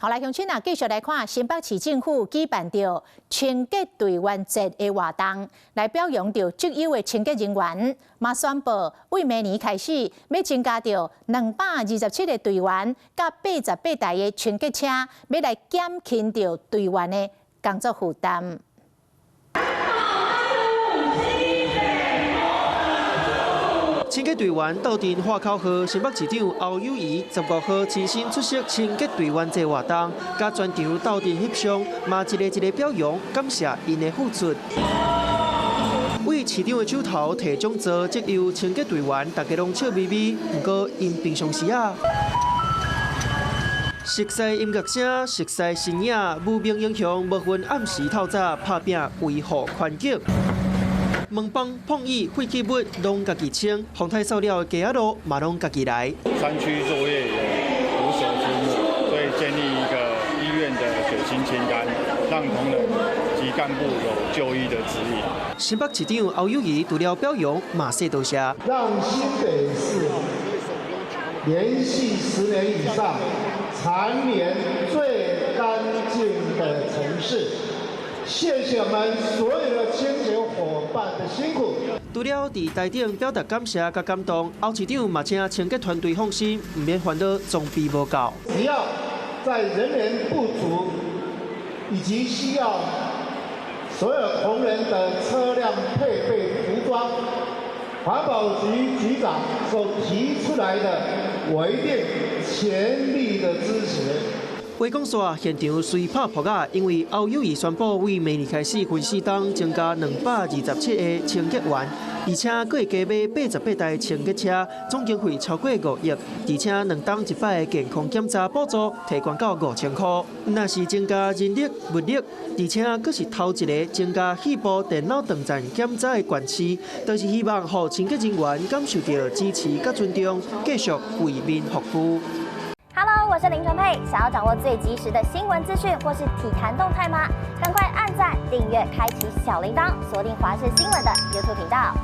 好來，鄉親啊，繼續來看新北市政府舉辦著清潔隊員節的活動，來表揚著績優的清潔人員，嘛宣布為明年開始，欲增加著227個隊員，佮88台的清潔車，欲來減輕著隊員的工作負擔。清潔隊員鬥陣喊口號，新北市長侯友宜15號親身出席清潔隊員節活動，佮全場鬥陣翕相，嘛一個一個表揚，感謝𪜶的付出。為市長的手頭提獎座，績優清潔隊員，大家攏笑眯眯。毋過𪜶平常時啊，熟悉音樂聲，熟悉身影，無名英雄無分暗時透早拍拚維護環境。門房、碰椅、廢棄物攏家己清，風太掃了的街仔路嘛攏家己來。山區作業有毒蛇出沒，所以建立一個醫院的血清清單，讓同仁及幹部有就醫的指引。新北市長侯友宜除了表揚，嘛說多謝。讓新北市連續10年以上蟬聯最乾淨的城市。謝謝我們所有的清潔夥伴的辛苦。除了佇台頂表達感謝佮感動，侯市長嘛請清潔團隊放心，毋免煩惱裝備無夠。只要在人員不足以及需要所有同仁的車輛配備服裝，環保局局長所提出來的，我一定全力的支持。話講煞，現場隨拍噗仔，因為侯友宜宣布為明年開始分四冬增加227個清潔員，而且閣會加買88台清潔車，總經費超過5億，而且兩冬一擺的健康檢查補助提懸到5000箍。若是增加人力物力，而且閣是頭一个增加肺部電腦斷層檢查的縣市，就是希望予清潔人員感受著支持佮尊重，繼續為民服務。 Hello，我是林純佩。想要掌握最及時的新聞資訊或是體壇動態嗎？趕快按讚、訂閱、開啟小鈴鐺，鎖定華視新聞的 YouTube 頻道。